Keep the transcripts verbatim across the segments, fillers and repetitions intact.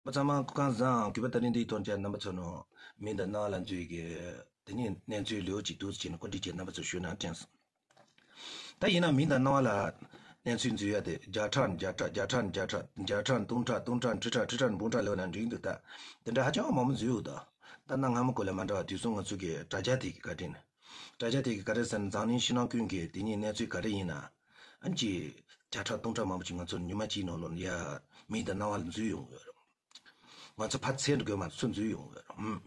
པ་ཚང་མ་སྐུ་ཁམས་བཟང་། གུས་པ་ད་རིང་འདིའི་ཐོག་བཅར་རྣམ་པ་ཚོ་ནང་མིང་དང་རྣམ་པ་ལ་འཛུལ་གི་དེ་ནས་གནས་ཚུལ་ལེའུ་གཅིག་འདུག་ཟེར་ནས་བཀོད་སྒྲིག་བྱས་རྣམ་པ་ཚོ་ཞུ་ན་དྲན་སོང་། ད་ཡིན་ན་མིང་དང་རྣམ་པ་ལ་གནས་ཚུལ་འཛུལ་ཡ་དེ་བརྒྱ་ཕྲག་བརྒྱ་ཕྲག་བརྒྱ་ཕྲག་བརྒྱ་ཕྲག་བརྒྱ་ཕྲག་སྟོང་ཕྲག་སྟོང་ཕྲག་ཁྲི་ཕྲག་ཁྲི་ཕྲག་འབུམ་ཕྲག་ལོན་ན་འགྲིག་འདུག་ད་དེ་འདྲ་ཧ་ཅང་མང་པོ་འཛུལ་ཡོད། ད་ད་གནའ་སྔ་མོ་གོ་ལ་མ་འདྲ་བ་དུས་སང་ང་ཚོ་གི་དྲ་རྒྱ་དེ་གི་བཀའ་དྲིན། དྲ་རྒྱ་དེ་གི་ག་རེ་ཟེར་ན་འཛམ་གླིང་ཕྱི་ནང་ཀུན་གྱི་དེ་ཉིད་གནས་ཚུལ་ག་རེ་ཡིན་ན། ཨ་ནི་ཅིག་བརྒྱ་ཕྲག་སྟོང་ཕྲག་མང་པོ་ཅིག་ང་ཚོ་ཉི་མ་གཅིག་ནང་ལོགས་ནས་ཡ་མིང་དང་རྣམ་པ་ལ་འཛུལ་ཡོང་གི་ཡོད་རེད། ང་ཚོ་ཕར་ཚད་འགྲོ་དགོས་མ་ཚོ་འཛུལ་ཡོང་གི་ཡོད་རེད། ཨུམ།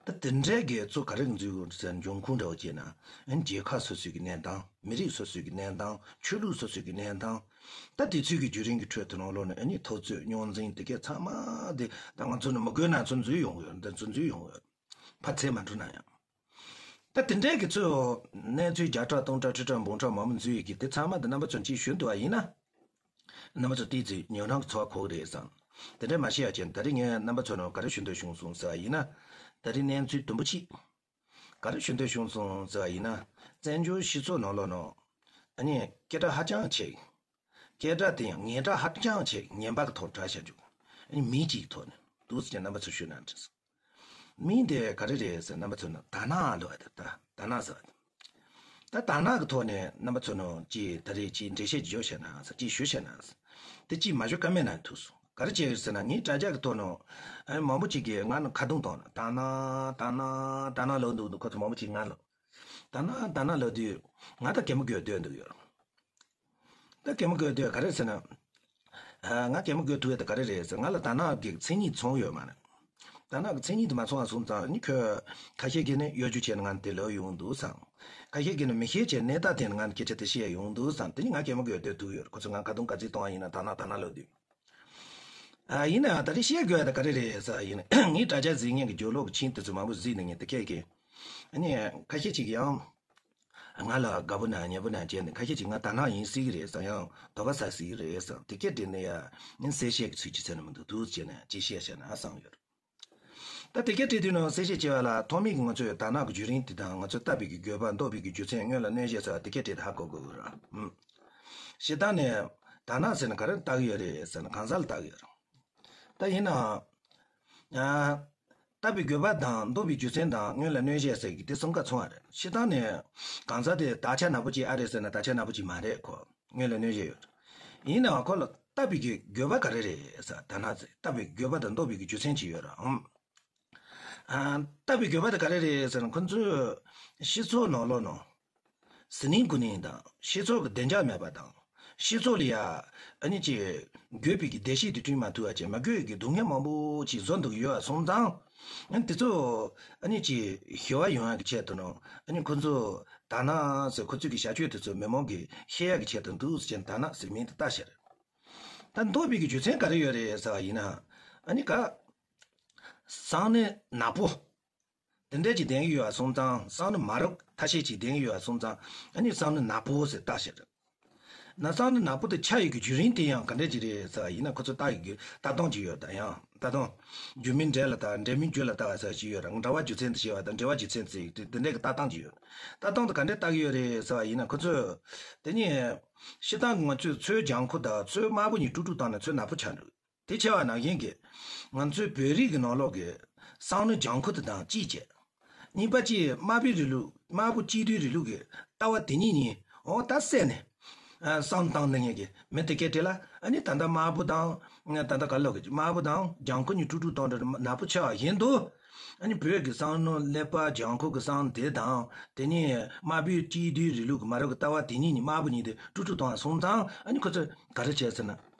ད་དེ་འདྲའི་གི་ཚོ་ག་རེ་འཛུལ་ཡོང་ཟེར་འབྱུང་ཁུངས་འདྲ་བོ་བྱས་ན། ཨ་ནི་རྒྱལ་ཁབ་སོ་སོའི་གི་གནས་སྟངས། མི་རིགས་སོ་སོའི་གི་གནས་སྟངས། ཆོས་ལུགས་སོ་སོའི་གི་གནས་སྟངས། ད་དེ་ཚོའི་གི་བརྒྱུད་རིམ་གི་ཁྲོད་དུ་ནང་ལོགས་ནས་ཨ་ནི་འཐབ་རྩོད་རྙོག་འཛིང་དེ་གས་ཚང་མ་དེ་ད་ང་ཚོ་ནས་མི་དགོས་ན་ཚོ་འཛུལ་ཡོང་གི་ཡོད། འདི་ཚོ་འཛུལ་ཡོང་གི་ཡོད། ཕར་ཚད་མ་འགྲོ་ན་ཡང་། ད་དེ་འདྲའི་གི་ཚོ་གནས་ཚུལ་བརྒྱ་ཕྲག་སྟོང་ཕྲག་ཁྲི་ཕྲག་འབུམ་ཕྲག་མང་པོ་འཛུལ་ཡོད་གི་དེ་ཚང་མ་དེ་རྣམ་པ་ཚོ་གཅིག་ཞུ་འདུག་པ་ཡིན་ན། རྣམ་པ་ཚོ་ཏོག་ཙམ་ཉོབ་སྣང་གི་ཚོར་བ་འཁོར་གི་རེད་བསམ། དེ་འདྲ་མ་བཤད་ཡ་ཅན་ད་རིང་ངས་རྣམ་པ་ཚོ་ནང་ག་རེ་ཞུ་འདོད་བྱུང་སོང་ཟེར་བ་ཡིན་ན། ད་རིང་གནས་ཚུལ་དུམ་བུ་གཅིག་ག་རེ་ཞུ་འདོད་བྱུང་སོང་ཟེར་བ་ཡིན་ན། བཙན་བྱོལ་སྤྱི་ཚོགས་ནང་ལོགས་ནང་ཨ་ནི་སྐད་གྲགས་ཧ་ཅང་ཆེ། སྐད་གྲགས་དེ་ཡང་ངན་གྲགས་ཧ་ཅང་ཆེ། ངན་པ་གི་ཐོག་གྲགས་བྱ་རྒྱུ། ཨ་ནི་མིང་གཅིག་གི་ཐོག་ནས་འདུག་ཟེར་ནས་རྣམ་པ་ཚོ་ཞུ་ན་འགྲིག་སོང་། མིང་དེ་ག་རེ་རེད་ཟེར་རྣམ་པ་ཚོ་ནི་དར་ནག་ལབ་པ་དེ། ད་དར་ནག་ཟེར་བ་དེ། ད་དར་ནག་གི་ཐོག་ནས་རྣམ་པ་ཚོ་ནང་ཅིག་ད་རེས་ཅིག་འགྲེལ་བཤད་ཅིག་ཞུ་བྱས་ན་ཟེར། ཅིག་ཞུ་བྱས་ན་ཟེར། དེ་ཅིག་མ་ཞུ་ཀ་མེད་ན་ཐུག་སོང་། ག་རེ་བྱས་ཡོད་ཟེར་ན་ངའི་དྲ་རྒྱ་གི་ཐོག་ནང་ཨ་ནི་མང་པོ་ཅིག་གིས་ང་ལ་ཁ་རྡུང་བཏང་ནས་དར་ནག་དར་ནག་དར་ནག་ལབ་འདུག་འདུག་ཁོ་ཚོ་མང་པོ་ཅིག་ང་ལ་དར་ནག་དར་ནག་ལབ་དུས་ང་ད་གད་མོ་དགོད་སྡོད་འདུག་ཡོད། ད་གད་མོ་དགོད་དུས་ག་རེ་ཟེར་ན། ཨ། ང་གད་མོ་དགོད་ཐུབ་ཡ་དེ་ག་རེ་རེད་ཟེར། ང་ལ་དར་ནག་གི་མཚན་ཉིད་ཚང་ཡོད་མ་རེད། དར་ནག་གི་མཚན་ཉིད་དེ་མ་ཚང་བ་སོང་ཙང་ནི་ཁོས་ཁ་ཤས་ཀྱིས་ནི་གཡོ་སྒྱུ་བྱས་ནས་ང་དེ་ལབ་ཡོང་འདུག་བསམ། ཁ་ཤས་ཀྱིས་ནི་མི་ཤེས་བྱས་གནས་སྟངས་དེ་ནི་ང་སྐད་ཆ་དེ་བཤད་ཡོང་འདུག་བསམ། དེ་ནི་ང་གད་མོ་དགོད་སྡོད་ཐུབ་ཡོད་རེད། ཁོ་ཚོ་ང་ཁ་རྡུང་ག་ཚོད་གཏོང་བ་ཡིན་ན་དར་ནག་དར་ནག་ལབ་དུས། ཨ། ཡིན་ནའང་ད་རེས་བཤད་དགོས་ཡ་ད་ག་རེ་རེད་ཟེར་བ་ཡིན་ན། ངའི་དྲ་རྒྱ་གཟིགས་མཁན་གྱི་རྒྱུ་ལོག་གི་ཆིངས་དེ་ཚོ་མང་པོ་གཟིགས་ནས་ངས་དེ་སྐད་ཀྱིས། ཨ་ནི་ཁ་ཤས་ཅིག་ཡང་ང་ལ་དགའ་པོ་ན་ཉེ་པོ་ན་བྱས་ནས། ཁ་ཤས་ཅིག་ང་དར་ནག་ཡིན་སྲིད་ཀྱི་རེད་བསམ། ཡང་དོགས་པ་ཟ་སྲིད་ཀྱི་རེད་བསམ། དེ་སྐད་དྲིས་ནས་ཡ་ངས་གསལ་བཤད་ཀྱི་ཚིག་ཅིག་ཟེར་ན་མི་འདུག་འདུག་བྱས་ནས་ཅིག་བཤད་བཤད་ན་བསམ་ཡོད། ད་དེ་སྐད་དྲིས་དུས་ནང་གསལ་བཤད་བྱས་པ་ལ་ཐོག་མེད་ཀྱི་ང་ཚོས་དར་ནག་གི་བརྒྱུད་རིམ་དེ་དང་ང་ཚོས་བཏབ་པའི་གི་དགོས་པ། འདོགས་པའི་གི་རྒྱུ་མཚན། སྔོན་ལ་གནོད་བྱེད་ཟེར་བ་དེ་སྐད་དྲིས་ད་ཧ་གོ་དགོས་ཀྱི་རེད། ཨུམ། སྤྱིར་བཏང་ནས་དར་ནག་ཟེར་ན་ག་རེ་བཏགས་ཀྱི་ཡོད་རེད་ཟེར་ན་གང་ཟག་ལ་བཏགས་ཀྱི་ཡོད་རེད། ད་ཡིན་ནའང་། ཨ། བཏབ་པའི་དགོས་པ་དང་འདོགས་པའི་རྒྱུ་མཚན་དང་སྔོན་ལ་གནོད་བྱེད་ཟེར་གྱི་དེ་གསུམ་ཀ་ཚང་བ་རེད། སྤྱིར་བཏང་ནས་གང་ཟག་དེ་དར་ཆ་ནག་པོ་ཅིག་ཨ་རེད་ཟེར་ན་དར་ཆ་ནག་པོ་ཅིག་མ་རེད། ཁོ་སྔོན་ལ་གནོད་བྱེད་ཡོད་རེད། ཡིན་ནའང་ཁོ་ལ་བཏབ་པའི་གི་དགོས་པ་ག་རེ་རེད་ཟེར། དར་ནག་ཟེར་བཏབ་པའི་དགོས་པ་དང་འདོགས་པའི་གི་རྒྱུ་མཚན་ཅིག་ཡོད་རེད། ཨང་། ཨ། བཏབ་པའི་དགོས་པ་དེ་ག་རེ་རེད་ཟེར་ན། ཁོ་ཚོས་སྤྱི་ཚོགས་ནང་ལོགས་ནང་ཟི་ལིང་གུ་ལིང་དང་། སྤྱི་ཚོགས་ཀྱི་བདེ་འཇགས་མེད་པ་དང་། སྤྱི་ཚོགས་ལ་ཡ་ཨ་ནི་ཅིག་དགོས་པའི་གི་བདེ་སྐྱིད་དེ་བསྐྲུན་མ་ཐུབ་པ་བྱས། མ་དགོས་ཀྱི་སྡུག་བསྔལ་མང་པོ་ཅིག་བཟོ་འདུག་ཡོད་པ་སོང་ཙང་། ཨ་ནི་དེ་ཚོ་ཨ་ནི་ཅིག་ཞི་བ་ཡོང་ཡ་གི་ཆེད་དུ་ནང་། ཨ་ནི་ཁོ་ཚོ་དར་ནག་ཟེར་ཁོ་ཚོའི་གི་བྱ་སྤྱོད་དེ་ཚོ་མི་མང་གིས་ཤེས་ཡ་གི་ཆེད་དུ་འདུག་ཟེར་དར་ནག་ཟེར་མིང་དེ་བཏགས་ཤག་རེད། ད་འདོགས་པའི་གི་རྒྱུ་མཚན་ག་རེ་ཡོད་རེད་ཟེར་བ་ཡིན་ན། ཨ་ནི་ག་བསམ་ནི་ནག་པོ་དེ་འདྲས་ཅིག་ལྡན་གྱི་ཡོད་པ་སོང་ཙང་། བསམ་ནི་མ་རབས་ཐ་ཤལ་ཅིག་ལྡན་གྱི་ཡོད་པ་སོང་ཙང་། ཨ་ནི་བསམ་ནི་ནག་པོ་ཟེར་བཏགས་ཤག་རེད། ན་བསམ་ནི་ནག་པོ་དེ་ཆགས་ཡོད་ཀྱི་བརྒྱུད་རིམ་དེ་ཡང་ག་འདྲས་ཅིག་རེད་ཟེར་བ་ཡིན་ན། ཁོ་ཚོ་བཏགས་ཡོད་ཀྱི་ལྟ་སྟངས་ཅིག་ཡོད། ད་ཡང་ལྟ་སྟངས། རྒྱུ་མིན་འབྲེལ་ལ་བཏགས། འབྲེལ་མིན་རྒྱུ་ལ་བཏགས་ཟེར་བ་ཅིག་ཡོད་རེད། འབྲེལ་བ་རྒྱུ་མཚན་དུ་བྱས་པ་དང་། འབྲེལ་བ་རྒྱུ་མཚན་དུ་བྱས་དེ་འདྲས་ཀྱི་ལྟ་སྟངས་ཅིག་ཡོད། ལྟ་སྟངས་དེ་ག་འདྲས་བཏགས་ཀྱི་ཡོད་རེད་ཟེར་བ་ཡིན་ན། ཁོ་ཚོས་དེ་ནི་སྤྱིར་བཏང་གི་ང་ཚོས་མཚོའི་ལྗང་ཁུ་དང་མཚོའི་དམར་པོ་གཉིས་དཀྲུག་དཀྲུག་བཏང་ནས་མཚོ་ནག་པོ་ཆགས་འགྲོ། དེ་ཆེ་བ་ནང་བཞིན་གྱི། ང་ཚོའི་བོད་རིགས་ཀྱི་ནང་ལོགས་ཀྱི་བསམ་བློ་ལྗང་ཁུ་དེ་དང་གཅིག་བྱས། གཉིས་པ་གཅིག་དམར་པོའི་རིང་ལུགས། དམར་པོ་གཅིག་སྡུད་རིང་ལུགས་ཀྱི་ལྟ་བ་དེ་གཉིས་གཉིས་འོ་ད་བསྲེས་ནས། ཨ། བསམ་བཏང་འདི་ངེད་ཀྱི་མི་དེ་སྐད་དེ་ལ། ཨ་ནི་ད་ལྟ་དམར་པོ་དང་། ད་ལྟ་ག་ལོག་གི་དམར་པོ་དང་ལྗང་ཁུ་གཉིས་དཀྲུག་དཀྲུག་བཏང་འདྲ་ནག་པོ་ཆགས་བཞིན་དུ། ཨ་ནི་བོད་ཀྱི་བསམ་བློ་ཀླད་པ་ལྗང་ཁུ་གི་བསམ་དེ་དང་། དེ་ནས་དམར་པོའི་གཅིག་སྡུད་རིང་ལུགས་ཀྱི་མ་རབས་ཀྱི་ལྟ་བ་དེ་གཉིས་གཉིས། དམར་པོ་གཉིས་དེ་དཀྲུག་དཀྲུག་བཏང་སོང་ཙང་། ཨ་ནི་ཁོ་ཚོས་ག་རེ་བྱས་ཟེར་ན།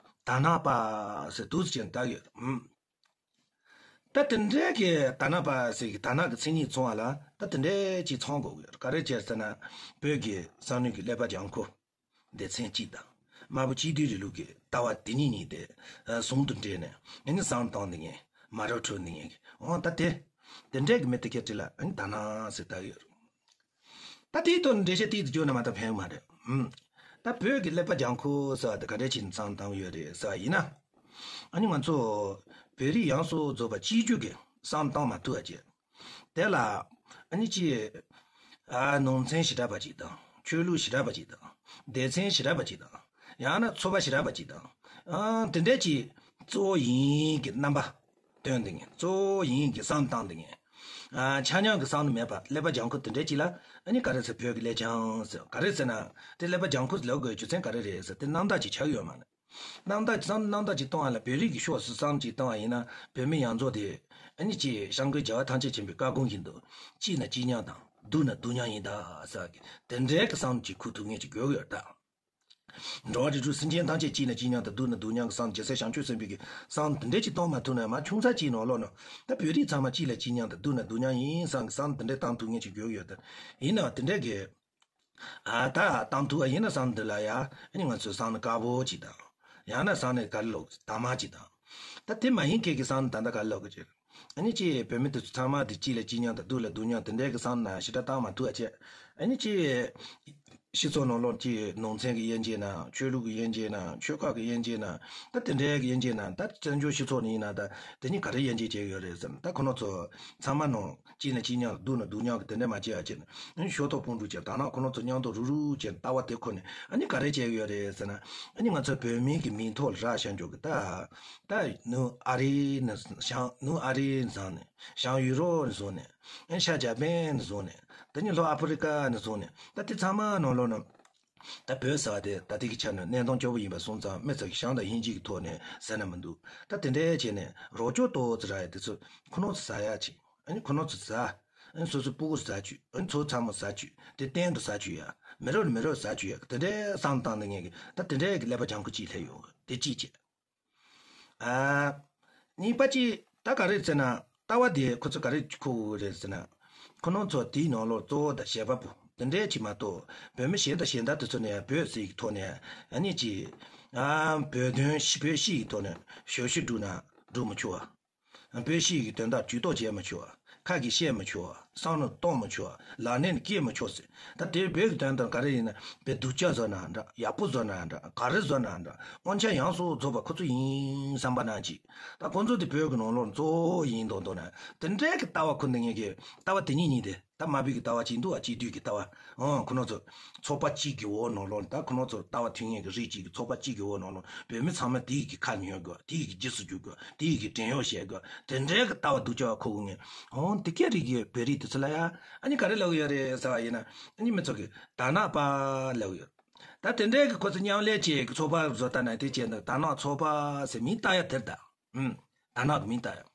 དར་ནག་པ་ཟེར་འདུག་ཟེར་བྱས་བཏགས་ཡོད། ཨུམ། ད་དེ་འདྲའི་གི་དར་ནག་པ་ཟེར་གི་དར་ནག་གི་མཚན་ཉིད་ཚང་བ་ལ་ད་དེ་འདྲའི་ཅིག་ཚང་དགོས་ཀྱི་ཡོད། ག་རེ་བྱས་ཟེར་ན། བོད་ཀྱི་བསམ་བློ་གི་ཀླད་པ་ལྗང་ཁུ་སྡེ་ཚན་གཅིག་དང་། དམར་པོ་གཅིག་སྡུད་རིང་ལུགས་ཀྱི་ལྟ་བ་དེ་གཉིས་གཉིས་དེ་ཟུང་དུ་འབྲེལ་ནས། ཨ་ནི་བསམ་བཏང་འདི་ངེད། མ་རབས་འཁྲུལ་འདི་ངེད་ཀྱི། འོ་ད་དེ། དེ་འདྲའི་གི་མི་དེ་སྐད་དེ་ལ་ཨ་ནི་དར་ནག་ཟེར་བཏགས་ཡོད། ད་དེའི་ཐོག་ནས་འགྲེལ་བཤད་ཏིག་ཙམ་བརྒྱབ་ན་མ་གཏོགས་ཕན་གྱི་མ་རེད། ཨུམ། ད་བོད་ཀྱི་ཀླད་པ་ལྗང་ཁུ་ཟེར་བ་དེ་ག་འདྲས་ཅིག་བསམ་བཏང་ཡོད་རེད་ཟེར་བ་ཡིན་ན། ཨ་ནི་ང་ཚོ་བོད་རིགས་ཡོངས་སུ་རྫོགས་པ་གཅིག་གྱུར་གྱི་བསམ་བཏང་མ་ཐུབ་པ་བྱས། དེ་ལ་ཨ་ནི་ཅིག། ཨ། ནང་ཚན་ཞེ་དྲག་པ་ཅིག་དང་། ཆོས་ལུགས་ཞེ་དྲག་པ་ཅིག་དང་། སྡེ་ཚན་ཞེ་དྲག་པ་ཅིག་དང་། ཡང་ན་ཚོ་པ་ཞེ་དྲག་པ་ཅིག་དང་། ཨ། དེ་འདྲས་ཀྱི་ གཙོ་བོ་ཡིན་གྱི་རྣམ་པ་སྟོན་འདི་ངས། གཙོ་བོ་ཡིན་གྱི་བསམ་བཏང་འདི་ངས། ཨ། ཆ་མཉམ་གྱི་བསམ་བློ་མེད་པ་ཀླད་པ་ལྗང་ཁུ་དེ་འདྲས་ཅིག་ལ། ཨ་ནི་ག་རེ་ཟེར། བོད་ཀྱི་ཀླད་ལྗང་ཟེར། ག་རེ་ཟེར་ན། དེ་ཀླད་པ་ལྗང་ཁུ་ལབ་དགོས་རྒྱུ་མཚན་ག་རེ་རེད་ཟེར། དེ་རྣམ་དག་ཅིག་ཆགས་ཡོད་མ་རེད། རྣམ་དག་ཅིག་བསམ། རྣམ་དག་ཅིག་གཏོང་བ་ལ། བོད་རིགས་ཀྱི་ཕྱོགས་སུ་བསམ་ཅིག་བཏང་བ་ཡིན་ན། བོད་མི་ཡོངས་རྫོགས་དེ་ཨ་ནི་ཅིག་སྐྱབས་མགོན་རྒྱལ་བ་ཐམས་ཅད་མཁྱེན་པའི་བཀའ་དགོངས་བཞིན་དུ། སྐྱིད་ན་སྐྱིད་མཉམ་དང་། སྡུག་ན་སྡུག་མཉམ་ཡིན་ད་ཟེར་གི། དེ་འདྲའི་གི་བསམ་ཅིག་འཁུར་ཐུབ་མཁན་ཅིག་དགོས་ཀྱི་ཡོད་ད། འགྲོ་བ་རིགས་དྲུག་སེམས་ཅན་ཐམས་ཅད་སྐྱིད་ན་སྐྱིད་མཉམ་དང་། སྡུག་ན་སྡུག་མཉམ་གྱི་བསམ། རྒྱལ་སྲས་བྱང་ཆུབ་སེམས་དཔའི་གི་བསམ་དེ་འདྲས་ཅིག་གཏོང་མ་ཐུབ་ན། མ་ཆུང་ཙག་ཅིག་ནང་ལོགས་ན། ད་བོད་རིགས་ཚང་མ་སྐྱིད་ལ་སྐྱིད་མཉམ་དང་། སྡུག་ན་སྡུག་མཉམ་ཡིན་བསམ་གི་བསམ་དེ་འདྲས་བཏང་ཐུབ་མཁན་ཅིག་དགོས་ཀྱི་ཡོད་ད། ཡིན་ནའང་དེ་འདྲས་གི། ཨ། ད་བཏང་ཐུབ་པ་ཡིན་ན། བསམ་འདི་ལ་ཡ། ཨ་ནི་ང་ཚོའི་བསམ་ནི་དཀར་པོ་ཅིག་དང་། ཡང་ན་བསམ་ནི་ག་རེ་ལབ། དྭངས་མ་ཅིག་དང་། ད་དེ་མ་ཡིན་མཁན་གྱི་བསམ་ནི་ད་ལྟ་ག་རེ་ལབ་དགོས་ཀྱི། ཨ་ནི་ཅིག་བོད་མི་དེ་ཚོ་ཚང་མ་དེ་སྐྱིད་ལ་སྐྱིད་མཉམ་དང་། སྡུག་ལ་སྡུག་མཉམ་དེ་འདྲའི་གི་བསམ་ནི་ཞེ་དྲག་བཏང་མ་ཐུབ་པ་བྱས། ཨ་ནི་ཅིག་སྤྱི་ཚོགས་ནང་ལོགས་ཀྱི་ནང་ཚན་གྱི་དབྱེ་འབྱེད་ན། ཆོས་ལུགས་ཀྱི་དབྱེ་འབྱེད་ན། ཆོལ་ཁ་གི་དབྱེ་འབྱེད་ན། ད་དེ་འདྲའི་གི་དབྱེ་འབྱེད་ན། ད་བཙན་བྱོལ་སྤྱི་ཚོགས་ནས་ཡིན་ན། ད་དེ་གཉིས་ག་རེ་དབྱེ་འབྱེད་བྱས་ཡོད་རེད་ཟེར་ན། ད་ཁོ་ན་ཚོ་ཚང་མ་ནང་སྐྱིད་ན་སྐྱིད་མཉམ། སྡུག་ན་སྡུག་མཉམ་གྱི་དེ་འདྲ་མ་བྱས་པ་བྱས་ནས། ཨ་ནི་ཕྱོགས་གཏོགས་དཔུང་འཇུག་བྱས། དག་སྣང་ཁོ་ན་ཚོ་མཉམ་དུ་རུག་རུག་བྱས་ནས། ལྟ་བ་དེ་ཁོ་ནས་ཨ་ནི་ག་རེ་བྱས་ཡོད་རེད་ཟེར་ན། ཨ་ནི་ང་ཚོ་བོད་མིའི་གི་མིང་ཐོག་ལ་རག་བཞག་འཇོག་གི། ད་ད་ནུབ་ཨ་རི་ནས་བྱས། ནུབ་ཨ་རི་ནས་བྱས་ནས། བྱང་ཡུ་རོབ་ནས་བྱས་ནས། ཨ་ནི་ཤར་འཇར་པན་ནས་བྱས་ནས། ད་ནི་ལྷོ་ཨ་ཕི་རི་ཀ་ནས་བྱས་ནས། ད་དེ་ཚང་མ་ནང་ལོགས་ན། ད་བོད་ཟེར་བ་དེ་ད་ལྟའི་གི་ཆ་ནས་གནས་སྟངས་སྐྱོ་པོ་ཡིན་པ་སོང་ཙང་། མི་ཚོ་གི་བྱམས་དང་སྙིང་རྗེ་གི་ཐོག་ནས་ཟེར་ན་མི་འདུག། ད་དེ་འདྲའི་བྱས་ནས་རོགས་སྐྱོར་ཏོག་ཙམ་རག་ཡ་དེ་ཚོ་ཁོ་ན་ཚོ་ཟ་ཡ་ཅིག། ཨ་ནི་ཁོ་ན་ཚོ་ཟ། ཨ་ནི་སོ་སོའི་སྤུ་གུ་ཟ་བཅུག། ཨ་ནི་ཚོ་ཚང་མ་ཟ་བཅུག། དེ་གཏན་དུ་ཟ་བཅུག་ཡ། མི་རབས་ནས་མི་རབས་ཟ་བཅུག་ཡ། དེ་འདྲའི་བསམ་བཏང་ནས་ངས་ཀྱི། ད་དེ་འདྲའི་གི་ཀླད་པ་ལྗང་ཁུ་ཅིག་སླེབས་ཡོང་གི། དེ་གཅིག་བྱས། ཨ། གཉིས་པ་ཅིག་ད་ག་རེ་ཟེར་ན། ལྟ་བ་དེ་ཁོ་ཚོ་ག་རེ་འཁུར་དགོས་རེད་ཟེར་ན། ཁོ་ན་ཚོ་དེའི་ནང་ལོགས་གཙོ་བོ་དང་བྱེད་པ་པོ་དེ་འདྲའི་ཅིག་མ་གཏོགས། བོད་མི་གཞན་དང་གཞན་དག་དེ་ཚོ་ནས་བོད་ཟེར་གྱི་ཐོག་ནས། ཨ་ནི་ཅིག། ཨ། བོད་དོན་ཤི། བོད་ཤི་ཡི་ཐོག་ནས་ཞབས་ཞུ་སྒྲུབ་ན་སྒྲུབ་མི་ཆོག་བ། བོད་ཤི་ཡི་དོན་དག་ཇུས་གཏོགས་བྱེད་མི་ཆོག་བ། ཁ་གིས་བཤད་མི་ཆོག་བ། བསམ་བློ་གཏོང་མི་ཆོག་བ། ལག་ལེན་ལ་བཀལ་མི་ཆོག་ཟེར། ད་དེ་བོད་ཀྱི་དོན་དག་ག་རེ་ཡིན་ན། བོད་སྡུག་ཅག་བཟོ་ན་འདྲ། ཡག་པོ་བཟོ་ན་འདྲ། ག་རེ་བཟོ་ན་འདྲ། དབང་ཆ་ཡོངས་སུ་རྫོགས་པ་ཁོ་ཚོ་ཡིན་བསམ་པ་ནང་བཞིན། ད་ཁོ་ཚོ་དེ་བོད་ཀྱི་ནང་ལོགས་གཙོ་བོ་ཡིན་མདོག་མདོག་ནས། དེ་འདྲའི་གི་ལྟ་བ་ཁུར་འདི་ངས་ཀྱི། ལྟ་བ་དེ་གཉིས་གཉིས་དེ། ད་དམར་པོའི་གི་ལྟ་བ་གཅིག་འདུག་བ། གཅིག་བསྡུས་ཀྱི་ལྟ་བ། ཨང་། ཁོ་ན་ཚོ་ཚོགས་པ་གཅིག་གི་འོག་ནང་ལོགས། ད་ཁོ་ན་ཚོ་ལྟ་བ་མཐུན་ངེས་ཀྱི་རིགས་གཅིག་གི་ཚོགས་པ་གཅིག་གི་འོག་ནང་ལོགས། བོད་མི་ཚང་མ་དེའི་གི་ཁ་ཉོན་དགོས། དེའི་གི་རྗེས་སུ་འཇུག་དགོས། དེའི་གི་བྲན་གཡོག་བྱེད་དགོས། དེ་འདྲའི་གི་ལྟ་བ་སྡུག་ཅག་ཁུར་དགོས་ངས། ཨང་། དེ་གའི་རིགས་ཀྱི་བོད་རིགས་དེ་ཚོ་ལ་ཡ། ཨ་ནི་ག་རེ་ལབ་ཀྱི་ཡོད་རེད་ཟེར་བ་ཡིན་ན། ཨ་ནི་མི་ཚོ་གིས་དར་ནག་པ་ལབ་ཀྱི་ཡོད། ད་དེ་འདྲའི་གི་ཁོ་ཚོ་མཉམ་ལས་བྱེད་ཀྱི་ཚོགས་པ་བཟོ་ལྟ་ན། དེ་བྱས་ན་དར་ནག་ཚོགས་པ་ཟེར་མིང་བཏགས་ཡ་དེར་ད། ཨུམ། དར་ནག་གི་མིང་བཏགས་ཡ།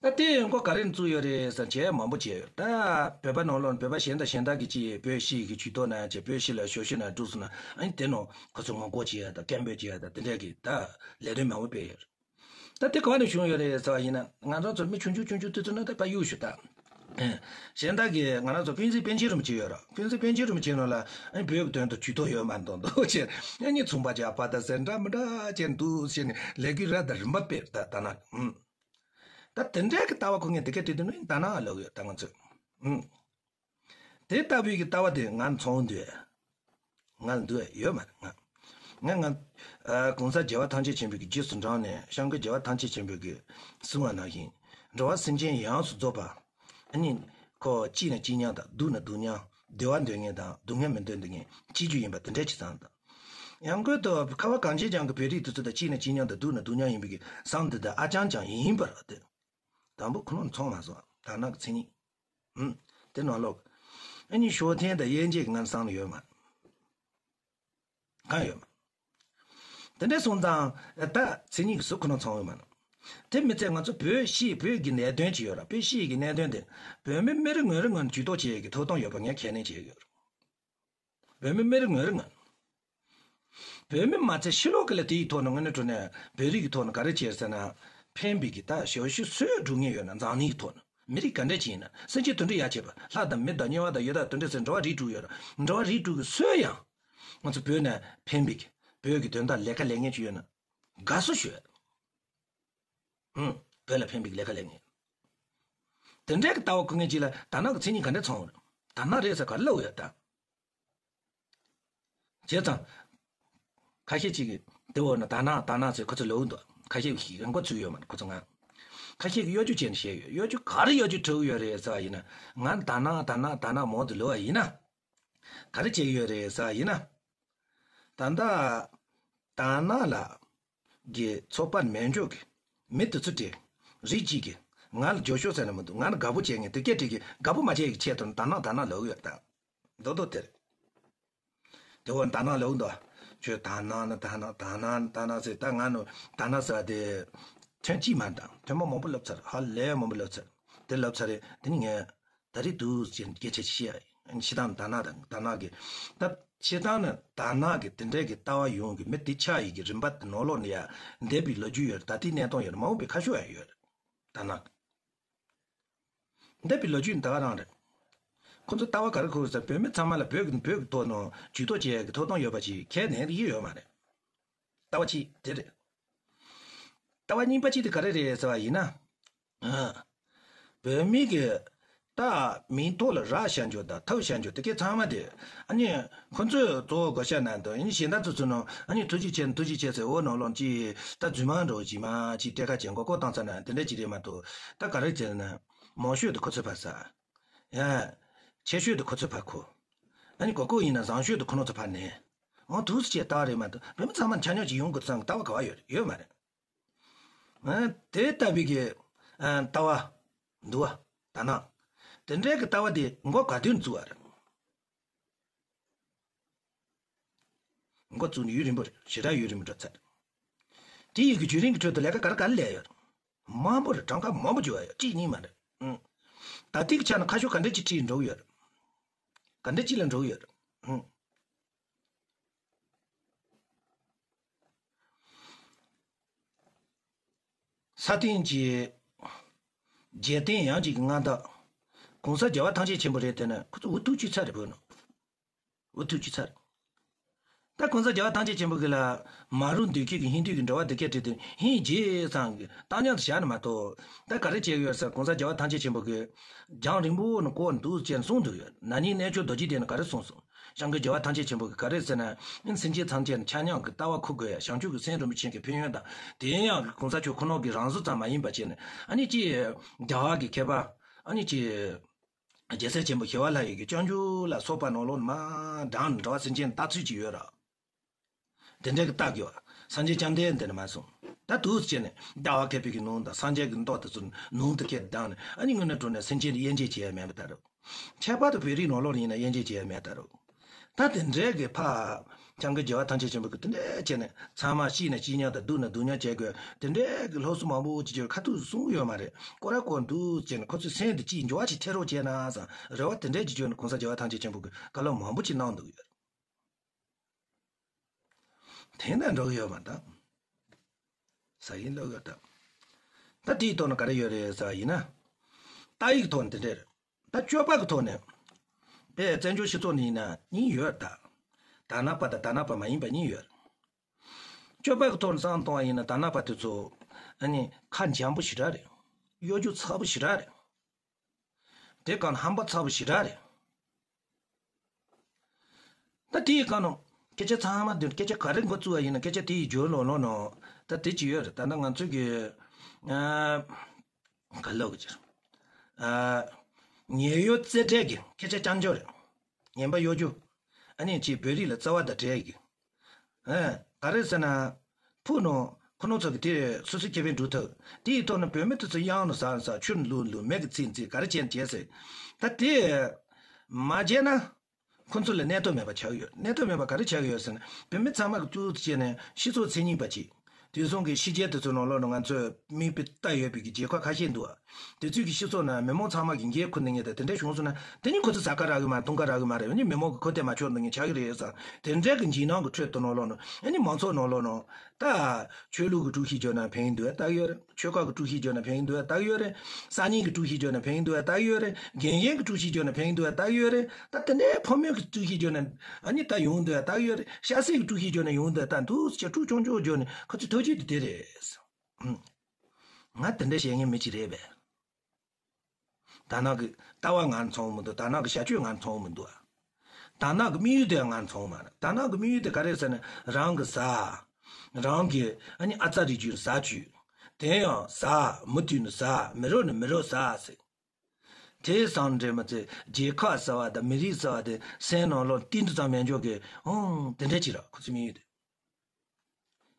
ད་དེ་ཡོང་སྒོ་ག་རེ་ནས་བཙུགས་ཡོད་རེད་ཟེར་ན། བྱས་མང་པོ་བྱས་ཡོད། ད་བོད་པ་ནང་ལོགས་ན་བོད་པ་གཞན་དང་གཞན་དག་གིས་ཅིག་བོད་ཤི་ཡི་གི་ཇུས་གཏོགས་ན་ཅིག། བོད་ཤི་ལ་ཞབས་ཞུ་ན་འགྲོ་སོང་ན། ཨ་ནི་དེ་ནང་ཁོ་ཚོ་ངོ་རྒོལ་བྱེད་ཡ་དང་། སྐད་འབོད་བྱེད་ཡ་དང་། དེ་འདྲ་གི་ད་ལས་དོན་མང་པོ་སྤེལ་ཡོད་རེད། ད་དེ་ག་ནས་བྱུང་ཡོད་རེད་ཟེར་བ་ཡིན་ན། ང་རང་ཚོ་མི་ཆུང་ཆུང་ཆུང་ཆུང་དེ་ཚོ་ན་ད་ཕར་གཡུག་ཞུ་ད། ཨེ། གཞན་དག་གིས་ང་རང་ཚོ་སྤུན་སྲིང་པཎ་ཆེན་རིན་པོ་ཆེ་ཡོད་ར། སྤུན་སྲིང་པཎ་ཆེན་རིན་པོ་ཆེ་ནང་ལ། ཨ་ནི་བོད་ཀྱི་དོན་དུ་ཇུས་གཏོགས་ཡོད་མ་མདོག་མདོག་བྱས། ཨ་ནི་ཚོང་པ་ཅག་པ་ད་ཟེར་འདྲ་མི་འདྲ་བྱས་འདུག་བྱས་ནས་ལས་འགུལ་ར་དང་རིམ་པ་སྤེལ། ད་དར་ནག། ཨུམ། ད་དེ་འདྲའི་གི་ལྟ་བ་ཁུར་མཁན་དེ་ག་དེ་དུས་ནི་དར་ནག་ལབ་ཡོད་ད་ང་ཚོས། ཨུམ། དེ་ལྟ་བུའི་གི་ལྟ་བ་དེ་ང་ཚོར་འདུག། ང་ལ་འདུག་ཡོད་མ་རེད། ང་། ང་། ང་། ཨ། གོང་ས་རྒྱལ་བ་ཐམས་ཅད་མཁྱེན་པའི་གི་རྗེས་སུ་འབྲངས་ནས། སྐྱབས་མགོན་རྒྱལ་བ་ཐམས་ཅད་མཁྱེན་པའི་གི་གསུང་བ་ནང་བཞིན། འགྲོ་བ་སེམས་ཅན་ཡོངས་སུ་རྫོགས་པ། ཨ་ནི་ཁོ་སྐྱིད་ན་སྐྱིད་མཉམ་དང་། སྡུག་ན་སྡུག་མཉམ། བདེ་བ་འདོད་མཁན་དང་སྡུག་བསྔལ་མི་འདོད་མཁན་གཅིག་གྱུར་ཡིན་པ་དེ་འདྲ་ཅིག་བསམ་དང་། ཡང་སྒོས་དུ་ཁ་བ་གངས་ཅན་ལྗོངས་ཀྱི་བོད་རིགས་དེ་ཚོ་དང་སྐྱིད་ན་སྐྱིད་མཉམ་དང་། སྡུག་ན་སྡུག་མཉམ་ཡིན་པའི་གི་བསམ་དེ་དག་ཨ་ཅང་ཅང་ཡིན་པར་དེ། དང་པོ་ཁོ་རང་ཚང་མ་སོང་། དར་ནག་གི་མཚན་ཉིད། ཨུམ། དེ་ནང་ལོགས། ཨ་ནི་ཤོག་ཐེངས་དང་དབྱེ་འབྱེད་ཀྱི་ངར་སང་ནི་ཡོད་མ། གང་ཡོད་མ། དེ་འདྲ་སོང་ཙང་། ད་མཚན་ཉིད་ཀྱི་གཟུགས་ཁོ་རང་ཚང་ཡོད་མ་ནོ། དེ་མི་ཚད་ང་ཚོ་བོད་ཤི་བོད་ཀྱི་གནད་དོན་ཅིག་ཡོད་ར། བོད་ཤི་ཡི་གི་གནད་དོན་དེ་བོད་མི་མི་རེ་ངོ་རེ་ངོས་ནས་ཇུས་གཏོགས་བྱེད་ཡི་གི་ཐོབ་ཐང་ཡོད་པ་ངས་ཁས་ལེན་བྱེད་ཀྱི་ཡོད་ར། བོད་མི་མི་རེ་ངོ་རེ་ངོས་ནས། བོད་མི་མ་ཚད་ཕྱི་ལོགས་ཀྱི་ལ་དེའི་ཐོག་ནས་དངོས་གནས་དྲང་གནས་བོད་རིགས་ཀྱི་ཐོག་ནས་ག་རེ་བྱས་ཟེར་ན། ཕན་པའི་གི་ད་ཞབས་ཞུ་སུས་སྒྲུབ་མཁན་ཡོད་ན། འཛམ་གླིང་གི་ཐོག་ནས་མི་རིགས་ག་འདྲ་ཅིག་ཡིན་ན། སེམས་ཅན་དོན་དུ་ཡ་བྱེད་པ། ལྷ་དང་མི་དང་དམྱལ་བ་དང་ཡི་དྭགས་དོན་དུ་ཟེར། འགྲོ་བ་རིགས་དྲུག་ཡོད་ར། འགྲོ་བ་རིགས་དྲུག་གི་སུས་ཡང་ང་ཚོ་བོད་ནས་ཕན་པའི་གི་བོད་ཀྱི་དོན་དག་ལས་ཀ་ལས་མཁན་ཅིག་ཡོད་ན་དགའ་བསུ་ཞུ་ཡ། ཧུམ། བོད་ལ་ཕན་པའི་གི་ལས་ཀ་ལས་མཁན། དེ་འདྲའི་གི་ལྟ་བ་ཁུར་མཁན་ཅིག་ལ་དར་ནག་གི་མཚན་ཉིད་ག་འདྲ་ཚང་བ་རེད། དར་ནག་རེད་ཟེར་ག་རེ་ལབ་ཡོད་ད། བྱས་ཙང་། ཁ་ཤས་ཅིག་གིས་དེ་འོ་ན་དར་ནག་དར་ནག་ཟེར་ཁོ་ཚོ་ལབ་འདུག། ཁ་ཤས་ཀྱིས་རང་མགོ་ཚོད་ཡོད་མ་རེད་ཁོ་ཚོ་ང་། ཁ་ཤས་ཀྱིས་གཡོ་སྒྱུ་བྱས་ནས་བཤད་ཡོད། གཡོ་སྒྱུ་ག་རེ་གཡོ་སྒྱུ་འཁྲབ་ཡོད་རེད་ཟེར་བ་ཡིན་ན། ང་དར་ནག་དར་ནག་དར་ནག་མང་དུ་ལབ་པ་ཡིན་ན། ག་རེ་བྱེད་ཀྱི་ཡོད་རེད་ཟེར་བ་ཡིན་ན། ད་ལྟ་དར་ནག་ལ་ གི་ཚོགས་པ་མེད་འཇོག་གི་མི་དེ་ཚོ་དེ་རིགས་གཅིག་གིས་ང་ལ་རྒྱབ་སྐྱོར་ཟེར་ནས་མི་འདུག་ང་ལ་དགའ་པོ་བྱེད་ངེས་དེ་སྐད་དྲིས་གི་དགའ་པོ་མ་བྱེད་ཀྱི་ཆེད་དུ་དར་ནག་དར་ནག་ལབ་ཡོད་ད། མདོག་མདོག་དེར། དེ་འོ་དར་ནག་ལབ་འདུག་ཁྱོད་དར་ནག་ནི་དར་ནག་དར་ནག་ནི་དར་ནག་ཟེར་ད་ང་ནི་དར་ནག་ཟེར་བ་དེ་ཐེངས་གཅིག་མ་དང་ཐེངས་མ་མང་པོ་ལབ་ཚར། ཧ་ལས་མང་པོ་ལབ་ཚར། དེ་ལབ་ཚར་རེད། དེ་ནི་ངས་ད་རེས་འདུག་ཅེས་སྐད་ཆ་བཤད་ཡ་ཡིན། སྤྱིར་བཏང་དར་ནག་དང་དར་ནག་གི་ད་སྤྱིར་བཏང་ནི་དར་ནག་གི་དེ་འདྲའི་གི་ལྟ་བ་ཡོང་གི་མི་དེ་ཆགས་ཡི་གི་རིམ་པ་དེ་ནང་ལོགས་ནས་ཡ་འདས་པའི་ལོ་རྒྱུས་ཡོད་རེད། ད་ལྟའི་གནས་སྟངས་ཡོད་རེད། མ་འོངས་པའི་ཁ་ཕྱོགས་ཡང་ཡོད་རེད། དར་ནག་འདས་པའི་ལོ་རྒྱུས་ད་ག་རང་རེད། ཁོ་ཚོ་ལྟ་བ་ག་རེ་ཁུར་ཟེར་བོད་མི་ཚང་མ་ལ་བོད་ཀྱི་བོད་ཀྱི་ཐོག་ནང་ཇུས་གཏོགས་བྱེད་ཡ་གི་ཐོབ་ཐང་ཡོད་པ་ཅིག་ཁས་ལེན་ཡི་ཡོད་མ་རེད། ལྟ་བ་གཅིག་དེ་རེད། ལྟ་བ་གཉིས་པ་གཅིག་དེ་ག་རེ་རེད་ཟེར་བ་ཡིན་ན། ཨ། བོད་མི་གི་ད་མིང་ཐོག་ལ་རག་བཞག་འཇོག་དང་ཐོབ་བཞག་འཇོག་དེ་གའི་ཚང་མ་དེ་ཨ་ནི་ཁོ་ཚོས་གཙོ་བོ་བགོ་བཤའ་གནང་དང་ཨ་ནི་གཞན་དག་ཚོ་ཚོ་ནང་ཨ་ནི་ཐུགས་རྗེ་ཆེ་ཐུགས་རྗེ་ཆེ་ཟེར་འོ་ནང་ལོགས་ཀྱི་ད་རྫུན་མ་འགྲོ་ཅི་མ་ཅི་སྤྲད་ཁ་བྱེད་མགོ་སྐོར་བཏང་ཚར་ན་དེ་འདྲ་ཅི་རེད་མ་གཏོགས་ད་ག་རེ་བྱས་ན་མང་ཤོས་དེ་ཁོ་ཚོས་ཕར་ཟ། ཡ། ཆེ་ཤོས་དེ་ཁོ་ཚོས་ཕར་ཁུར། ཨ་ནི་གོ་གོ་ཡིན་ན་བཟང་ཤོས་དེ་ཁོ་ཚོས་ཕར་ནས། འོ་འདུག་སེ་བྱས་ལྟ་བ་རེད་མ་གཏོགས་བོད་མི་ཚང་མ་ཆ་སྙོམས་ཅིག་ཡོང་དགོས་བསམ་གི་ལྟ་བ་ག་བ་ཡོད་རེད། ཡོད་མ་རེད། ཨ། དེ་ལྟ་བུའི་གི་ཨ་ལྟ་བ་འདུག་བ། ད་ན། དེ་འདྲའི་གི་ལྟ་བ་དེ་མགོ་ག་དུས་ནས་བཙུགས་པ་རེད། མགོ་བཙུགས་ནས་ཡུན་རིང་པོ་རེད། ཞེ་དྲག་ཡུན་རིང་པོ་འགྲོ་ཚར། དེ་ཡི་གི་བརྒྱུད་རིམ་གྱི་ཁྲོད་དུ་ལས་ཀ་ག་རེ་ག་རེ་ལས་ཡོད་རེད། མང་པོ་རེད། གྲངས་ཀ་མང་པོ་བརྗོད་ཡ་ཡོད། གཅིག་གཉིས་མ་རེད། ཨང་། ད་ལྟའི་གི་ཆ་ནས་ཁ་ཕྱོགས་ག་འདྲ་ཅིག་ཁྲིད་འགྲོ་གི་ཡོད་རེད། ག་འདྲ་ཅིག་ལ་འགྲོ་གི་ཡོད་རེད། ཨང་། ས་སྟེང་གི་རྒྱལ་བསྟན་ཡངས་ཅན་གྱི་མངའ་བདག་༸གོང་ས་རྒྱལ་བ་ཐམས་ཅད་མཁྱེན་པ་རེད་དེ་ནི་ཁོ་ཚོ་འུ་ཐུག་ཅི་ཚར་རེད་བོད་ནང་། འུ་ཐུག་ཅི་ཚར། ད་༸གོང་ས་རྒྱལ་བ་ཐམས་ཅད་མཁྱེན་པ་གི་ལ་མ་རུ་འདུས་ཁྱེད་ཀྱི་ཧིན་དུས་ཀྱི་འགྲོ་བ་འདི་སྐད་བྲིས་ཏེ་ཧིན་རྗེ་ཚང་གི་བཏང་སྙོམས་སུ་བཞག་ནས་མ་གཏོགས། ད་ག་རེ་བྱས་ཡོད་ཟེར་༸གོང་ས་རྒྱལ་བ་ཐམས་ཅད་མཁྱེན་པ་གི་རྒྱང་རིང་པོ་ནས་བསྐོར་འདུག་ཅེས་གསུངས་འདུག་ཡོད། ན་ནིང་གནས་མཆོག་རྡོ་རྗེ་གདན་ནས་ག་རེ་གསུངས་སོང་། སྐྱབས་མགོན་རྒྱལ་བ་ཐམས་ཅད་མཁྱེན་པ་གི་ག་རེ་ཟེར་ན། སེམས་ཅན་ཐམས་ཅད་ནི་ཆ་མཉམ་གི་ལྟ་བ་ཁུར་དགོས་ཡ། བྱང་ཆུབ་ཀྱི་སེམས་རིན་པོ་ཆེ་གི་ཕན་ཡོན་དང་དེ་ཡང་༸གོང་ས་མཆོག་ཁོ་ན་གི་རང་བཟོ་ཙམ་མ་ཡིན་པ་བྱས་ནས་ཨ་ནི་ཅི། རྒྱ་གར་གི་མཁས་པ་ཨ་ནི་ཅི། རྒྱལ་སྲས་ཆེན་པོ་ཞི་བ་ལྷ་ཡི་གི་སྤྱོད་འཇུག་ལ་སོགས་པ་ནང་ལོགས་ནས་མར་དྲངས་ནས་འགྲོ་བ་སེམས་ཅན་ལྟ་ཚུལ་ཅིག་ཡོད་ར། དེ་འདྲའི་གི་རྟགས་ཀྱི་བ། སངས་རྒྱས་བཅོམ་ལྡན་འདས་ནས་མར་གསུངས། ད་འདུག་སེ་བྱས་ནས་ལྟ་བ་མཁས་པའི་གི་ནང་དང་སངས་རྒྱས་ཀྱི་མདོ་དེ་ཚོ་ནང་དུ་སྐད་བཏང་ནས་ཨ་ནི་དངོས་གནས་དྲང་གནས་སེམས་ཅན་དབྱེ་འབྱེད་བྱེད་ཡ་མེད་པ་ད་རུང་། ཁྱད་པར་དུ་བོད་རིགས་ནང་ལོགས་ལ་ཡིན་ན་དབྱེ་འབྱེད་བྱེད་ཡ་མེད་ད་རུང་། ད་དེ་འདྲའི་གི་ཕ། སྐྱབས་མགོན་རྒྱལ་བ་ཐམས་ཅད་མཁྱེན་པ་གི་དེ་འདྲའི་བྱས་ནས་ཚང་མ་སྐྱིད་ན་སྐྱིད་མཉམ་དང་སྡུག་ན་སྡུག་མཉམ་བྱེད་དགོས་དེ་འདྲའི་གི་སློབ་གསོ་མང་པོ་ཅིག་ཅིག་ཁ་ཐུག་གསུང་གི་ཡོད་མ་རེད། སྐོར་ར་སྐོར་འདུག་ཅེ་ན་ཁོ་ཚོའི་སེམས་དེ་ཅིག་འགྱུར་བ་ཅིག་ཐེབས་རོགས་བྱས་ན་བསམ་རེ་བ་དེ་འདྲའི་ཅིག་བྱས་ནས་༸གོང་ས་རྒྱལ་བ་ཐམས་ཅད་མཁྱེན་པ་གི་བཀའ་སློབ་མང་པོ་ཅིག་གནང་འདུག་ཡོད། དེ་འདྲ་འགྲོ་གི་ཡོད་མ་རེད། ཟ་ཡིན་ལོག་ཡོད་ད། ད་དེའི་ཐོག་ནས་ག་རེ་ཡོད་རེད་ཟེར་བ་ཡིན་ན། རྟགས་ཡིག་ཐོག་ནས་དེ་འདྲ་རེད། ད་སྤྱོད་པ་གི་ཐོག་ནས། དཔེ་བཙན་བྱོལ་སྤྱི་ཚོགས་ནས་ཡིན་ན་གཉིས་ཡོད་ད། དར་ནག་པ་དང་དར་ནག་པ་མ་ཡིན་པ་གཉིས་ཡོད། སྤྱོད་པ་གི་ཐོག་ནས་བསམ་བློ་གཏོང་བ་ཡིན་ན་དར་ནག་པ་དེ་ཚོ། ཨ་ནི་ཁ་འཇམ་པོ་ཞེ་དྲག་རེད། གཡོ་སྒྱུ་ཚ་པོ་ཞེ་དྲག་རེད། དེ་གང་ཧམ་པ་ཚ་པོ་ཞེ་དྲག་རེད། ད་དེའི་སྒང་ནང་སྐད་ཆ་ཚང་མ་འདི་སྐད་ཆ་ག་རེ་འགོ་བཙུགས་པ་ཡིན་ན་སྐད་ཆ་དེའི་རྒྱུ་ལོ་ལོ་ནང་ད་དེ་ཅི་ཡོད་རེད། ད་ལྟ་ང་ཚོའི་གི་ཨ་ག་ལབ་གི་ཅིག་ཨ་ཉེས་གཡོལ་རྩེ་གྲས་ཀྱི་སྐད་ཆ་རྐྱང་རྐྱང་རེད། ངན་པ་གཡོ་སྒྱུ་ཨ་ནི་ཅིག་བོད་རིགས་ལ་རྩ་བ་དང་འབྲེལ་གི་ཨ། ག་རེ་ཟེར་ན། ཕུགས་ནང་ཁོ་རང་ཚོ་གི་དེ་སོ་སོའི་ཁེ་ཕན་སྒྲུབ་ཐུབ། དེ་ཡི་ཐོག་ནས་བོད་མི་དེ་ཚོ་གཡང་ནས་ཟ་ཟ་ཆུ་ནས་བླུགས་བླུགས་མེ་གི་འཚིག་འཚིག་ག་རེ་བྱས་ན་བྱས་ཟེར། ད་དེ་མ་བྱས་ན་ཁོ་ཚོ་ལ་གནས་ཐབས་མེད་པ་ཆགས་ཡོད། གནས་ཐབས་མེད་པ་ག་རེ་ཆགས་ཡོད་ཟེར་ན་བོད་མི་ཚང་མ་གི་ཐུགས་བྱས་ནས་སྤྱི་ཚོགས་མཚན་ཉིད་པ་ཅིག་དེ་སོང་གི་ཕྱི་རྒྱལ་དེ་ཚོ་ནང་ལོགས་ནས་ང་ཚོས་མིག་དཔེ་ལྟ་ཡོད་པའི་གི་རྒྱལ་ཁབ་ཁ་ཤས་འདུག་དེ་ཚོའི་གི་སྤྱི་ཚོགས་ནང་མི་མང་ཚང་མ་གི་འགན་ཁུར་ནས་ངས་ད་དེ་འདྲ་བྱུང་སོང་ན་དེ་ནི་ཁོ་ཚོ་ཟ་ཁ་རག་གི་མ་འཐུང་ཁ་རག་གི་མ་རེད། ཨ་ནི་མི་མང་གི་ཁོ་ཐེ་མ་ཆོད་འདི་ངས་ཆགས་ཀྱི་རེད་བསམ། དེ་འདྲ་གི་འཇིགས་སྣང་གི་ཁྲོད་དུ་ནང་ལོགས་ནང་ཨ་ནི་མང་ཚོགས་ནང་ལོགས་ནང་ད་ཆོས་ལུགས་ཀྱི་དཀྲུག་ཤིང་བརྗོད་ན་ཕན་གྱི་འདུག་ལྟ་གི་ཡོད་རེད། ཆོལ་ཁ་གི་དཀྲུག་ཤིང་བརྗོད་ན་ཕན་གྱི་འདུག་ལྟ་གི་ཡོད་རེད། སང་ཉིན་གྱི་དཀྲུག་ཤིང་བརྗོད་ན་ཕན་གྱི་འདུག་ལྟ་གི་ཡོད་རེད། རྒན་གཞོན་གྱི་དཀྲུག་ཤིང་བརྗོད་ན་ཕན་གྱི་འདུག་ལྟ་གི་ཡོད་རེད། ད་དེ་འདྲའི་ཕོ་མོ་གི་དཀྲུག་ཤིང་བརྗོད་ན་ཨ་ནི་ད་ཡོང་འདུག་ལྟ་གི་ཡོད་རེད། ཤ་སྲེད་ཀྱི་དཀྲུག་ཤིང་བརྗོད་ན་ཡོང་འདུག་ད་འདུག་ཅེས་དཀྲུག་ཆུང་ཆུང་བརྗོད་ནས་ཁོ་ཚོའི་ཐབས་ཇུས་དེ་དེ་རེད། ང་དེ་འདྲ་བཤད་མཁན་མི་གཅིག་རེད་པས། དར་ནག་གི་ལྟ་བ་ང་ཚང་མི་འདུག་དར་ནག་གི་བྱ་སྤྱོད་ང་ཚང་མི་འདུག་དར་ནག་གི་དམིགས་ཡུལ་དེ་ང་ཚང་མ་རེད། དར་ནག་གི་དམིགས་ཡུལ་དེ་ག་རེ་ཟེར་ན་རང་གི་ཟ། རང་གི་ཨ་ནི་ཨ་ཙ་རེ་རྒྱུ་ཟ་བཅུག་དེ་ཡང་ཟ། མུ་མཐུད་ནས་ཟ། མི་རོ་ནས་མི་རོ་ཟ་ཟེར། དེ་བསམ་འདྲེ་མ་ཚེ་རྒྱལ་ཁབ་ཟ་བ་དང་མི་རིགས་ཟ་བ་དེ་སེམས་ནང་ལོགས་ཏིལ་འབྲུ་ཙམ་མེད་འཇོག་གི་ཨང་དེ་འདྲ་ཅིག་ར་ཁོ་ཚོའི་དམིགས་ཡུལ་དེ།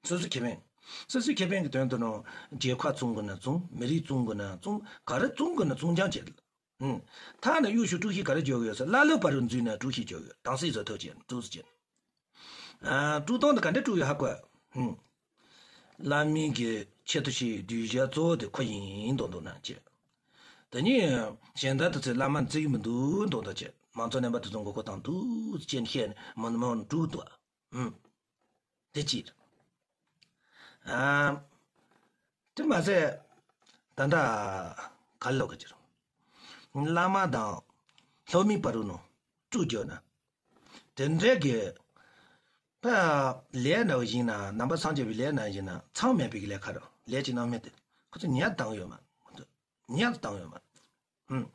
སོ་སོ་ཁེ་ཕན། སོ་སོའི་ཁེ་ཕན་གྱི་དོན་དུ་ནོ། རྒྱལ་ཁབ་བཙོང་དགོས་ན་བཙོང་། མི་རིགས་བཙོང་དགོས་ན་བཙོང་། ག་རེ་བཙོང་དགོས་ན་བཙོང་རྐྱང་བྱེད། ཨུམ། ཐ་ན་གཡུ་ཤུ་དཀྲུག་ཤིང་ག་རེ་འཇོག་ཡོད་ཟེར། ཀླ་ཀློ་བར་དུ་འཛུལ་ན་དཀྲུག་ཤིང་འཇོག་ཡོད། དྭངས་བསིལ་བཟོ་ཐབས་བྱེད། དཀྲུག་ཟེར་བྱེད། ཨ། དཀྲུག་སྟངས་དེ་ག་འདྲ་དཀྲུག་ཡོད་ཧ་གོ། ཨུམ། བླ་མའི་གི་ཆེད་དུ་ཞིག་གདུལ་བྱ་གཙོ་བོ་དེ་ཁོ་ཡིན་མདོག་མདོག་ན་བྱེད། དེ་ནས་གཞན་དག་དེ་ཚོས་བླ་མ་བརྩི་གི་མི་འདུག་མདོག་མདོག་བྱེད། མང་ཚོགས་རྣམ་པ་དེ་ཚོ་མགོ་སྐོར་བཏང་འདུག་ཅེས་བཤད་ནས་མི་མང་དཀྲུག་འདུག་ཨུམ། དེ་གཅིག་ཨ། དེ་མ་ཟད། ད་ལྟ་ག་ལོག་གི་ཅིག་བླ་མ་དང་སློབ་མའི་བར་དུ་ནོ་དཀྲུག་རྒྱག་ན། དེ་འདྲའི་གི་ཕ་ལས་འདྲ་བ་ཡིན་ན། ནང་པ་སངས་རྒྱས་པའི་ལས་ན་ཡིན་ན། མཚམས་མེད་པའི་ལས་ཁ་རོ། ལས་ཀྱི་སྣང་མེད་དེ་ཁོ་ཚོ་ཉར་བཏང་ཡོད་མ། ཁོ་ཚོ་ཉར་བཏང་ཡོད་མ། ཧུམ།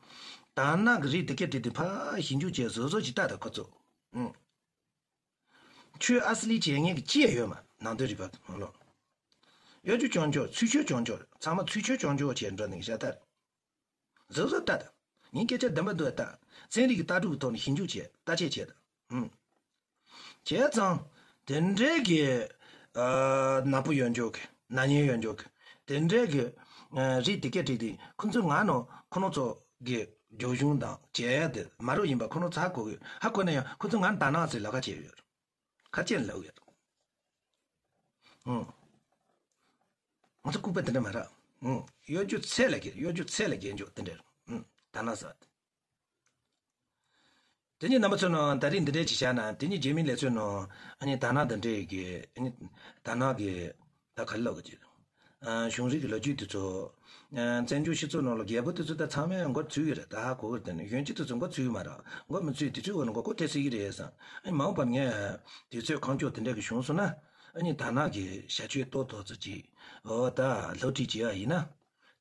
དར་ནག་གི་རིགས་དེ་སྐད་དེ་དེ་ཕ་ཞིབ་འཇུག་བྱས་བཟོ་བཟོ་ཅིག་ལྟ་ད་ཁོ་ཚོ། ཧུམ། ཆོས་ཨ་སི་ལི་བྱེད་མཁན་གྱི་ཅི་ཡང་ཡོད་མ། ནང་དོན་རིག་པ་དང་ལོ། གཡོ་སྒྱུ་རྐྱང་རྐྱང་། ཚུལ་འཆོས་རྐྱང་རྐྱང་། ཚང་མ་ཚུལ་འཆོས་རྐྱང་རྐྱང་བྱས་འགྲོ་ནས་བཞག་ད། གཟབ་གཟབ་ལྟ་དང་། ངའི་སྐད་ཆ་བདེན་པ་འདུག་ལྟ། ཚན་རིག་གི་ལྟ་གྲུབ་ཀྱི་ཐོག་ནས་ཞིབ་འཇུག་བྱས། བརྟག་དཔྱད་བྱས་དང་། ཧུམ། བྱས་ཙང་། དེ་འདྲའི་གི། ཨ། ནག་པོ་ཡོད་འཇོག་གི། ནག་ཉེས་ཡོད་འཇོག་གི། དེ་འདྲའི་གི། ཨ། རིགས་དེ་སྐད་རིགས་དེ་ཁོ་ཚོའི་ངག་ནང་ཁོ་རང་ཚོ་གི་རྒྱུ་གཞུང་དང་བྱས་དེ་མ་རུ་ཡིན་པ་ཁོ་རང་ཚོ་ཧ་གོ་གི། ཧ་གོ་ན་ཡང་ཁོ་ཚོ་ང་དར་ནག་ཟེར་ལབ་ཁ་བྱས་ཡོད། ཁ་ཅན་ལབ་ཡོད། ཨང་། ང་ཚོ་ལྐུགས་པ་དེ་འདྲ་མ་རེད། ཨང་། གཡོ་སྒྱུ་ཚད་ལས་བརྒལ། གཡོ་སྒྱུ་ཚད་ལས་བརྒལ་འཇོག་དེ་འདྲ་རེད། ཨང་། དར་ནག་ཟེར་བ་དེ། དེ་ནས་རྣམ་པ་ཚོ་ནང་ད་རིང་འདི་འདྲ་ཅིག་བཞག་ན། དེ་ནས་རྗེས་མའི་ལས་ཚོད་ནང་ཨ་ནི་དར་ནག་དེ་འདྲའི་གི། ཨ་ནི་དར་ནག་གི་ད་ག་རེ་ལབ་དགོས་ཀྱི། ཨ། གཞུང་རིག་གི་ལོ་རྒྱུས་དེ་ཚོ། ཨ། བཙན་བྱོལ་སྤྱི་ཚོགས་ནང་ལ་རྒྱལ་པོ་དེ་ཚོ་ད་ཚང་མས་མགོ་ཚོས་ཀྱི་རེད། ད་ཧ་གོ་གི་རེད། དེ་ནས་གཞོན་སྐྱེས་དེ་ཚོ་མགོ་ཚོས་ཀྱི་མ་རེད། མགོ་མི་ཚོས། དེ་ཚོའི་འོག་ནས་མགོ་སྐོར་ཐེབས་སྲིད་ཀྱི་རེད་བསམ། ཨ་ནི་མ་འོངས་པར་ངས་དུས་ཚོད་གང་མགྱོགས་དེ་འདྲ་གི་བྱུང་སོང་ན། ཨ་ནི་དར་ནག་གི་བྱ་སྤྱོད་ཏོག་ཏོག་ཙམ་ཅིག་འོ་ད་སློབ་ཁྲིད་བྱེད་ཡ་ཡིན་ན།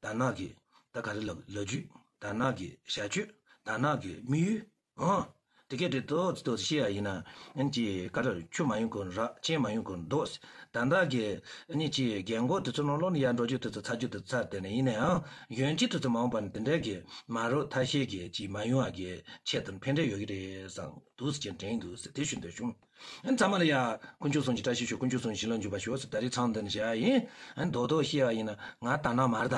དར་ནག་གི་ད་ག་རེ་ལབ། ལོ་རྒྱུས། དར་ནག་གི་བྱ་སྤྱོད། དར་ནག་གི་དམིགས་ཡུལ། ཨང་། དེ་སྐད་དེ་ཏོག་ཙམ་ཏོག་ཙམ་བཤད་ཡ་ཡིན་ན། ཨ་ནི་ཅིག་ག་རེ། ཆུ་མ་ཡོང་གོང་རག། རྐྱེན་མ་ཡོང་གོང་རྡོ། ད་ལྟ་གི་ཨ་ནི་ཅིག་རྒན་གོག་དེ་ཚོ་ནང་ལོགས་ནས་ཡར་འགྲོ་རྒྱུ་དེ་ཚོ་ཚར་རྒྱུ་དེ་ཚར། དེ་ནས་ཡིན་ནའང་གཞོན་སྐྱེས་དེ་ཚོ་མ་འོངས་པ་ནས་དེ་འདྲའི་གི་མ་རབས་ཐ་ཤལ་གྱི་ཅིག་མ་ཡོང་བ་གི་ཆེད་དུ་ཕན་འབྲས་ཡོད་ཀྱི་རེད་བསམ་འདུག་ཟེར་གྱི་དྲན་འདུག་ཟེར་དེ་ཞུ་འདོད་བྱུང་། ཨ་ནི་ཚང་མ་ལ་ཡ་དཀོན་མཆོག་གསུམ་གྱི་བཀྲ་ཤིས་ཤོག། དཀོན་མཆོག་གསུམ་གྱི་བྱིན་རླབས་འཇུག་པར་ཤོག་ཟེར། ད་རེས་མཚམས་འདི་ནས་བཞག་ཡ་ཡིན། ཨ་ནི་རྡོག་རྡོག་བཤད་པ་ཡིན་ན་ང་དར་ནག་མ་རེད་ད་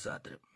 ཟེར་བ་དེ་རེད།